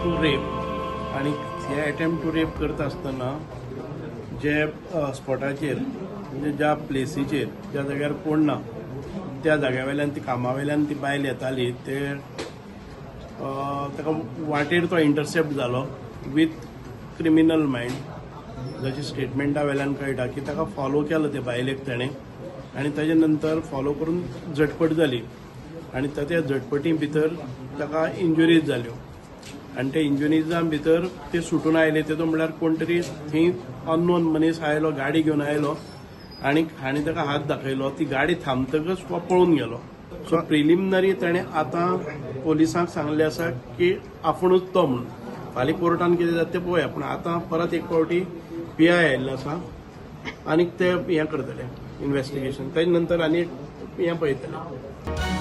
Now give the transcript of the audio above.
Two rape. आनी हे attempt two rape करता आसतना जे स्पॉटाचेर, म्हणजे ज्या प्लेसीचेर, ज्या जाग्यार कोण ना त्या जाग्या वयल्यान ती कामा वयल्यान ती बायल येताली, ते ताका वाटेर तो इंटरसेप्ट जालो विथ क्रिमिनल मायंड. जशें स्टेटमेंटा वेल्यान कळटा की ताका फॉलो केलो ते बायलेक ताणें आनी ताजे नंतर फॉलो करून झटपट जाली आनी त्या झटपटी भितर ताका इंजुरीज जाल्यो आनी त्या इंजुरीजां भितर ते सुटून आयले. तेदो म्हणल्यार कोण तरी थंय अननोन मनीस आयलो, गाडी घेवन आयलो आनी हाणें ताका हात दाखयलो. ती गाडी थांबतकच तो पळून गेलो. सो प्रिलिमिनरी ताणें आतां पोलिसांक सांगलें आसा की आपुणूच तो म्हणून. फाल्यां कोर्टान कितें जाता तें पळोवया, पूण आतां परत एक फावटी पीआय आयिल्लो आसा आनी ते हें करतले इन्वेस्टिगेशन, ताजे नंतर आनी हें पळयतले.